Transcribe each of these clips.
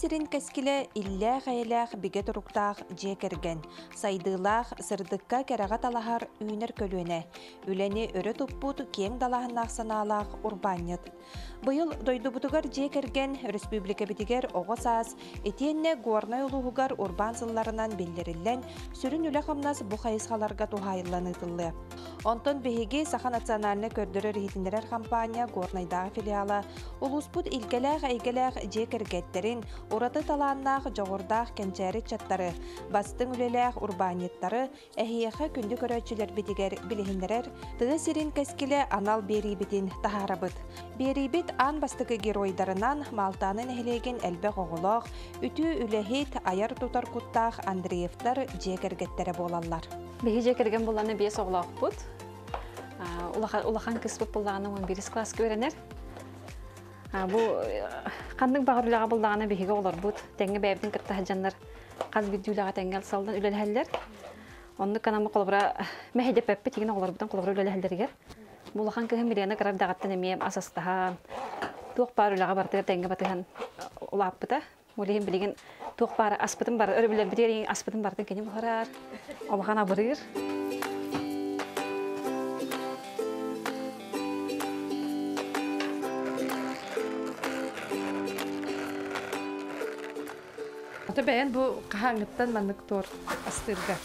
сирин кэскилэ иллээх-эйэлээх бигэ туруктаах дьиэ кэргэн, сайдыылаах, сырдыкка кэрэҕэ талаһар үүнэр көлүөнэ, үлэни өрө туппут киэҥ далааһыннаах санаалаах урбаанньыт. Быйыл дойдубутугар дьиэ кэргэн, өрөспүүбүлүкэбитигэр оҕо саас, итиэннэ Горнай улууһугар урбаан сылларынан биллэриллэн, сүрүн үлэ-хамнас бу хайысхаларга туһаайыллан ыытыллыа. Онтон биһиги Саха национальнай көрдөрөр-иһитиннэрэр хампаанньа Горнайдааҕы филиала улууспут илгэлээх эйгэлээх дьиэ кэргэттэрин, ураты талааннаах, дьоҕурдаах кэнчээри ыччаттары, бастыҥ үлэлээх урбаанньыттары Эһиэхэ күндү көрөөччүлэрбитигэр билиһиннэрэр Тыа сирин кэскилэ анал биэриибитин таһаарабыт. Биэриибит аан бастакы геройдарынан Маалтааны нэһилиэгин элбэх оҕолоох, үтүө үлэһит, айар-тутар куттаах Андреевтар дьиэ кэргэттэрэ буолаллар. Биһи дьиэ кэргэн булланы биэс оҕолоохпут. Улахан кыспыт буллаҕына 11 класска үөрэнэр. Бу ханнык баҕар үлэҕэ буллаҕына биһиги оҕолорбут тэҥҥэ бэйэбитин кытта сылдьаннар хас биирдии үлэҕэ тэҥҥэ ылсаллан үлэлэһэллэр. Оннук канамы холобура мэһэйдэппэппит игин оҕолорбутун холобура үлэлэһэллэригэр. Бу улахан кыһым Милена кыра эрдэҕиттэн эмиэ ас астаһан, туох баар үлэҕэ барытыгар тэҥҥэ батыһан улааппыта. Ол иһин билигин туох баар аспытын бар өрөбүллэрбитигэр аспытын барытын кини буһарар, улахан абырыыр. Ата бэйэн бу хаһааҥҥыттан маннык торт астыырга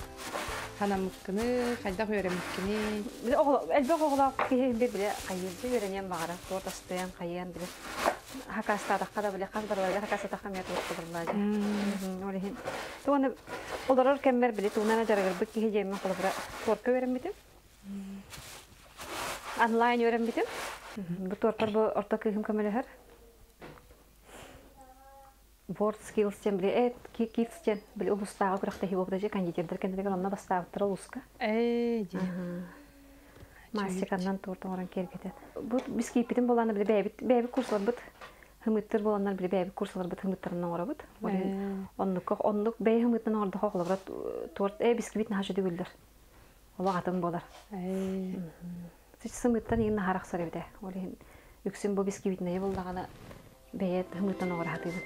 ханаммыккыны, хайдах үөрэммиккиний? Элбэх оҕолоох киһи били хайыырга үөрэниэн баҕарар, торт астыан, хайыан били хакаастаатахха да били хас барыларыгар хакаастаатахха эмиэ торт кыбыллаа дьэ. Ол иһин туганы олорор кэммэр били тугунан дьарыгырбыт киһи диэммин холобура тортка үөрэммитим. Онлайн үөрэммитим. Бу тортар бу орто кыыһым көмөлөһөр. World Skills диэн били Kids диэн били улуустааҕы күрэхтэһии буолбута дьэ кондитердар кэннилэригэр онно бастаабыттара улууска. Ээ дии. Мастиканнан торт оҥорон киэргэтэн. Бу біз кииппитин буолааны били бэйэбит бэйэбит курсаларбыт хымыттыр буоланнар били бэйэбит курсаларбыт хымыттарын оҥоробут. Ол иһин оннукка оннук бэйэ хымыттан оҥордохо холобура торт бисквит наһаа үчүгэй Олох атын буолар. Сымыттан иһин наһаа арахсар эбитэ. Ол иһин үксүн бу бисквитнэйи буллаҕына бэйэ хымыттан оҥоро сатыыбын.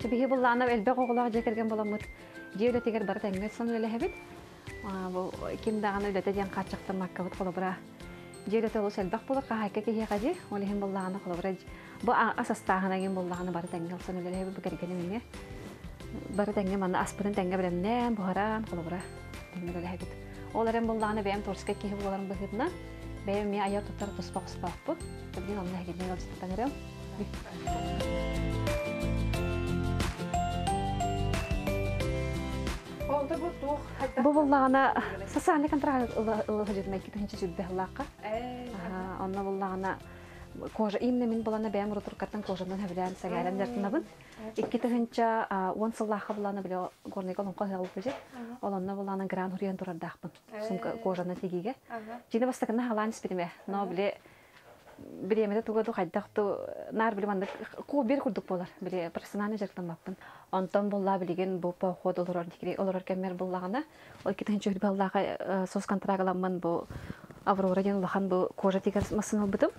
Биһи буллаана элбэх оҕолоох дьиэ кэргэн буламмыт дьиэ үлэтигэр бары тэҥҥэ сон үлэлэһэбит. Бу ким даҕаны үлэтэ диэн хааччахтаммаккабыт холобура дьиэ үлэтэ олус элбэх буолар хаһаайка киһиэхэ дии ол иһин буоллаҕына холобура бу ас астааһына иһин буоллаҕына бары тэҥҥэ ылсан үлэлэһэбит бу кэргэним эмиэ бары тэҥҥэ манна аспытын тэҥҥэ бэлэмнээн буһаран холобура тэҥҥэ үлэлэһэбит ол эрэн буоллаҕына бэйэм творческай киһи буоларым быһыытынан бэйэм эмиэ айар тутар туспа хоспоохпут билигин онно эһигини ыалдьыттатан эрэм Бу буллаҕына социальный контракт ыла сылдьыбытым икки тыһыынча сүүрбэ сыллаахха. Онно буллаҕына кожа именно мин булана бэйэм рутуркаттан кожанан сөбүлээн сэҥээрэн дьарыктанабын. 2010 сыллаахха булана били горныйга олоҥхо ыһыаҕа Ол онно булана гран хуруйан турардаахпын. Сумка кожаны тигиигэ. Дьине бастакына халаан испитим ээ. Но били бириэмэтэ туга ду хайдах ту наар били маннык бир курдук буолар били профессиональный дьарыктаммаппын онтон буллаа билигин бу поход олорор олорор кэммэр буллаҕына ол икки тыһыынча баллааха соцконтракт ыламмын бу Аврора диэн улахан бу кожа тигэр массыына ылбытым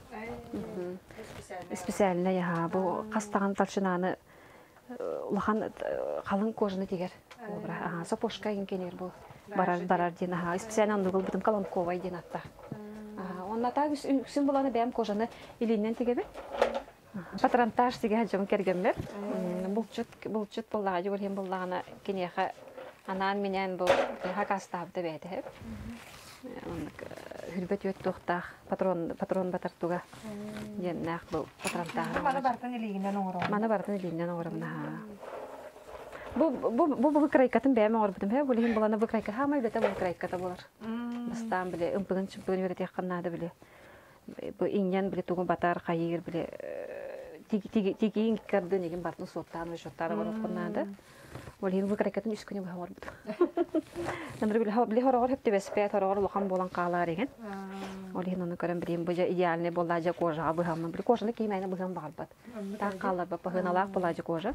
специальный аха бу хастаҕан толщинаны улахан халыҥ кожаны тигэр сапожка кенер бу барар барар диэн аха специально оннук ылбытым колонковай диэн атта онна так үксүн буланы бэйэм кожаны илииннэн тигэбин патронтаж тигэ дьон кэргэммэр булчут булчут буоллаҕа дьугул иһин буллаҕына киниэхэ анаан минээн бу хакастаабыта бэйэтэ Оннук хүрбэ түөт туохтаах патрон патрон батартуга диэннээх бу патронтааһын. Маны барытын илиигинэн оҥороҕун. Маны барытын илиинэн оҥоробун аһаа. Бу бу бу бу крайкатын бэйэм оҥорбутум. Бу билигин булана бу крайка хаамай үлэтэ бу крайката буолар. Бастаан били ымпыгын чымпыгын үөрэтиэххин наада били. Бу инньэн били тугу батар хайыыр били тигиин кардын игин бартын суоттаан учуоттаан оҥоруоххун наада. Ол иһин выкройкатын үс күнү быһа оҥорбут. Нандыр били хороҕор хөп түбэспэт, хороҕор улахан буолан хаалаар иһин. Ол иһин ону көрөн билим бу дьэ идеальный буоллаа дьэ кожаҕа быһаммын. Били кожаны киимэйне быһыан баҕарбат. Таах хаалларбат баһыыналаах буолаа дьэ кожа.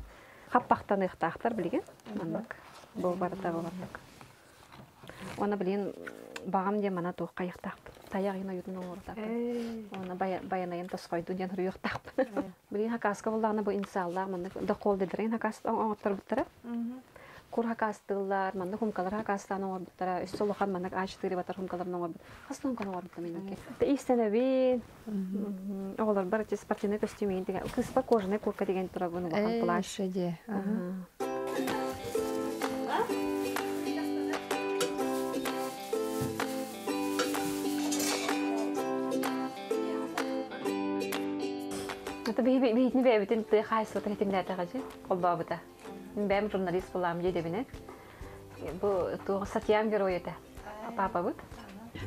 Хаппахтаныахтаахтар билигин. Маннык. Бу барыта бу маннык. Уонна билигин баҕам диэн мана туох хайыахтаахпын. Тайах иһин ойуутун оҥорутаахпын. Уонна байанайын тосхойдун диэн суруйуохтаахпын. Билигин хакааска буллаҕына бу инициаллаах маннык дохуол дедерин хакаас оҥотторбуттара. Кур хакаастыыллар, маннык хумкалар хакаастаан оҥорбуттара. Өссө улахан маннык А4 батар хумкаларын оҥорбут. Хас да хумканы оҥорбуттам инники. Иистэнэбин. Оҕолорбор ити спортивный костюм иин деген. Кыыспар кожаный куртка деген турабын улахан плащ. Дии. Это биһитини бэйэбитин тыа хаһаайыстыбата хитимнээтэҕэ холбообута. Бэйэм журналист буолаам дии Бу туох статьям герой этэ. Папабыт.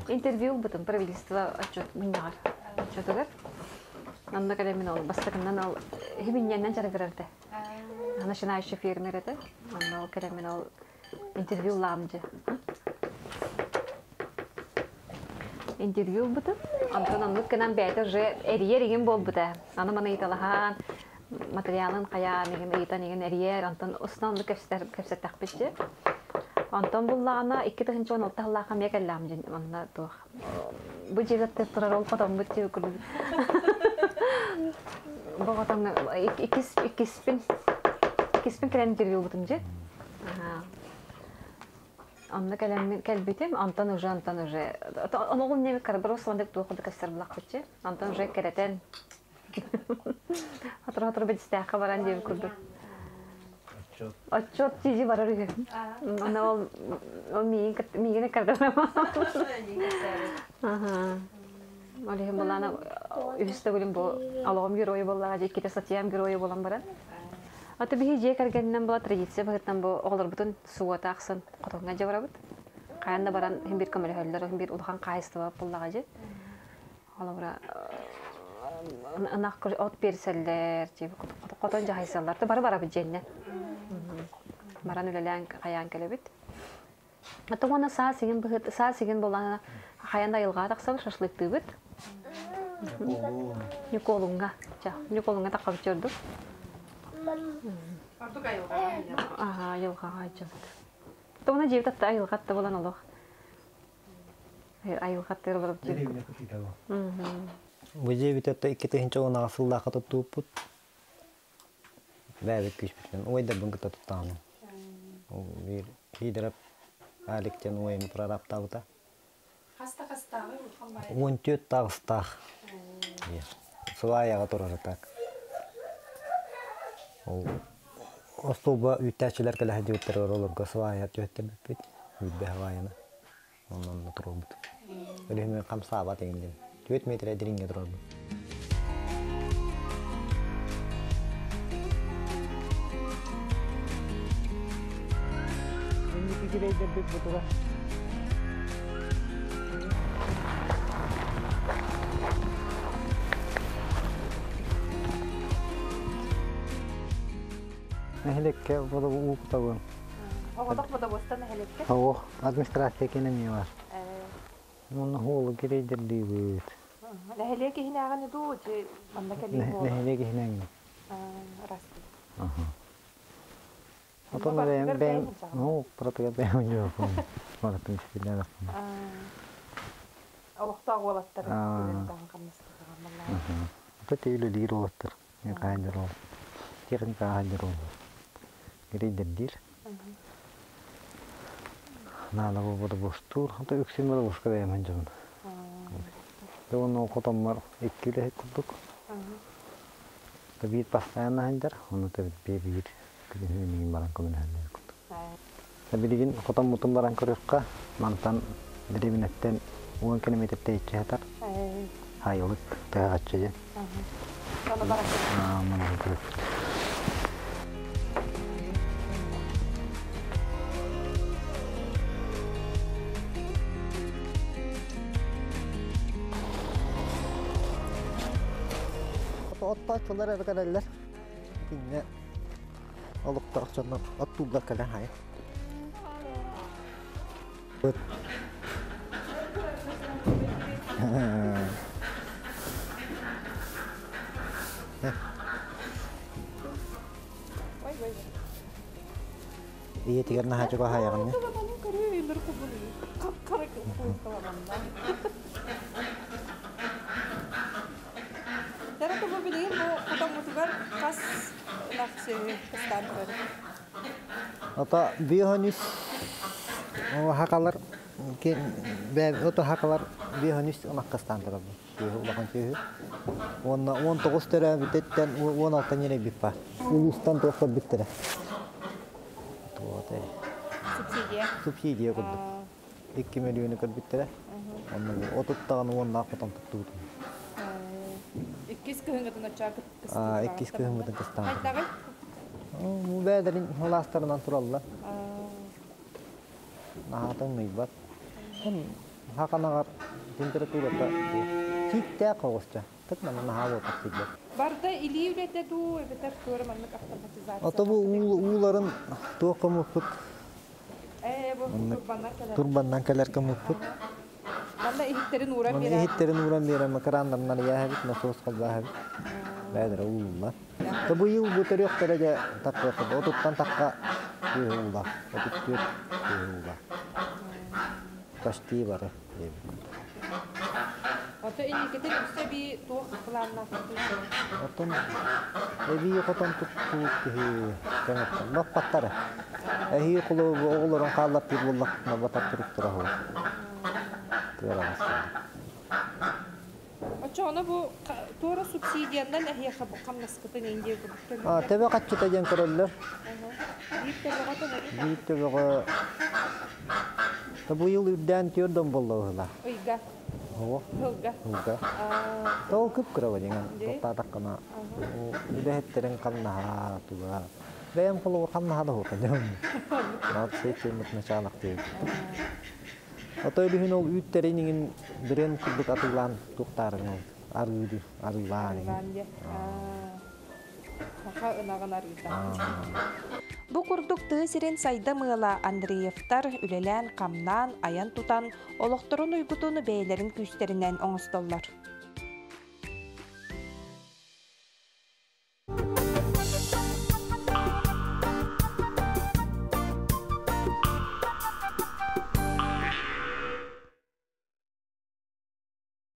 Интервью ылбытым правительство отчет мунньаҕар отчетугар. Онно кэлэммин ол бастакынан ол хибинньэннэн дьарыгырар этэ. Начинающий фермер этэ. Онно ол кэлэммин ол интервью ыллаам дьэ. Интервью ылбытым. Онтон оннук гынан бэйэтэ уже эрийэр игин буолбута. Аны маны ыйыталаһан, материалын хайаан игин ыйытан игин эрийэр. Онтон устан оннук кэпсэттэхпит дьэ. Онтон буллаҕына 2016 сыллаахха эмиэ кэллэҕим дьин онно туох. Бу дьиэгэ турар ол хотоммут дьиэ курдук. Бу хотоҥҥо иккис иккиспин иккиспин кэлэн интервью ылбытым дьэ. Онно кэлэммин кэлбитим, онтон уже онтон уже оноҕун нemi карбарос сондаг туох курдук кэпсэр булахпытчы. Онтон уже кэрэтэн Отор-отор бэдистээххэ баран диэбит курдук. Отчет тизи барар үһү. Аны ол ол миигин миигин кардалама. Аха. Ол иһин булаана үһүс төгүлүм бу олоҕум геройа буоллаҕа дьэ иккитэ статьям геройа буолан баран. Аты биһи дьиэ кэргэнинэн була традиция быһыытынан бу оҕолорбутун субуота ахсын хотоҥҥо дьэ барабыт. Хайан да баран иһин биир көмөлөһөллөр, иһин биир улахан хаһаайыстыба буоллаҕа дьэ. Холобура ынах от биэрсэллэр, хотон дьаһайсаллар. Бары барабыт дьиэннэ. Баран үлэлээн хайаан кэлэбит. Ата уонна саас игин быһыт, саас игин буоллаҕына хайан да айылҕаҕа тахсабыт, шашлыктыыбыт. Ньукуолуҥҥа. Ньукуолуҥҥа таххабыт ордук. Ордук айылҕаҕа. Аха, айылҕаҕа айдьабыт. Тугуна дьиэбит атта айылҕа атта буолан олох. Айылҕаттыыр олорор дьиэбит. Бу дьиэбит атта 2010 сыллаахха туттубуппут. Бэйэбит күүспүтүнэн уойдарбын кытта туттаҕым. Биир Хидеров Алик диэн уойум прораптаабыта. Хаста хастааҕы улахан баайы? 14 таҕыстаах. Сылаайаҕа турар так. Ол остуолба үүттээччилэр кэлэ сылдьыбыттарыгар олорго сылаайа түһэттэрбиппит. Үүрбэ сылаайаны. Онно турарбыт. Өлүһүмү хамсаабат иҥин 4 метр дириҥҥэ турарбыт. Инники кирэйдэрбит бу тура. Нэһилиэккэ уу кутабын. Оҕотох бодобуостан нэһилиэккэ? Оҕо администрация кэнэ эмиэ бар. Уонна хуолу кирэйдэрдиибит. Нэһилиэк иһинээҕини дуу, же манна кэлии буолар? Нэһилиэк иһинээҥи. Рас. Отон бэйэм бэйэм ну протыга бэйэм дьуохум. Барытын ситилээбэппин. Олохтоох уолаттар үлэлээн хамнастыыллар. Ата үлэлиир уолаттар. Хаанньар ол. Техника хаанньар ол. Грейдердиир. Наада буолбута бостуур. Ата үксүн бары боска бэйэм дьон. Уонна хотоммор икки үлэһит курдук. Биир постоянно сылдьар, ону биир биир күнүһүн баран көмөлөһөллөр курдук. Билигин хотоммутун баран көрүөххэ, мантан дэриэбинэттэн 10 километр тэйиччи сытар. Айылык тыаҕаччы диэн. Манан көрүөхпүт. Оттооччулар эрэ кэлэллэр. Итиннэ олохтоох дьоннор оттууллар кэлэн хайа. Ийэтигэр наһаа чугаһаайаҕын. Дара бу билигин бу хотоммутугар хас ынах сүөһү кыстаан турар? Ото биохонүс хакалар ото хакалар биохонүс ынах кыстаан турар. Сүөһү улахан сүөһү. Уонна 19 төрөөбүтүттэн 16 ньирэй баар. Улуустан туох көрбүттэрэ. Субсидия. Субсидия курдук. 2 миллиону көрбүттэрэ. Онно отуттаҕын уоннаах хотон туттубутум. Иккис кыһыҥҥытын оччоҕо кыстаан. Иккис кыһыммытын кыстаан. Хайдаҕый? Бу бэйэлэрин алаастарынан тураллар. Наһаа тымныйбат. Хаканаҕар температурата сииктээх оҕусча. Тык манна наһаа буолбат сирдэр. Барда илии үлэтэ дуу, эбэтэр туора маннык автоматизация? Ото бу ууларын туох коммуппут? Ээ, бу турбаннан кэлэр. Турбаннан кэлэр коммуппут. Манна иһиттерин ууран биэрэ. Иһиттерин ууран биэрэ, макараннарынан иэһэбит, насос холбааһабит. Бэйэлэрэ уулуллар. Та быйыл бу төрүөхтэрэ дьэ тахха отуттан тахха сүөһү уула. 34 сүөһү уула. Почти бары диэбит. Ото инникитин өссө эбии туох планнаахпытый? Отон эбии хотон туттубут киһи кэҥэттэн баппаттара. Эһии кулу оҕолорун хааллартыыр буоллахпына батар туруктара оһо. Кыараҕас Оччоҕуна бу туора субсидиянан эһиэхэ бу хамнаскытын Индия курдук төлүүллэр? Төбө хаччыта диэн көрөллөр. Биир төбөҕө төлөбүр? Биир төбөҕө быйыл үрдээн түөрт буолла быһыылаах. Ыйга? Ого. Сылга? Сылга. Ол кып-кыра диҥэн тоқтаатаххына үлэһиттерин хамнаһа туга. Бэйэм холобур хамнаһа да хута дьон. Наат сейтеммит началах диэбит. Ото үлүһүн ол үүттерин иҥин бренд курдук атыылаан туохтаарын ол арыыды арыылаан иҥин. Саха ынаҕын арыыта. Бу курдук тыа сирин сайдам ыала Андреевтар үлэлээн-хамнаан, айан-тутан, олохторун уйгутун бэйэлэрин күүстэринэн оҥостоллор.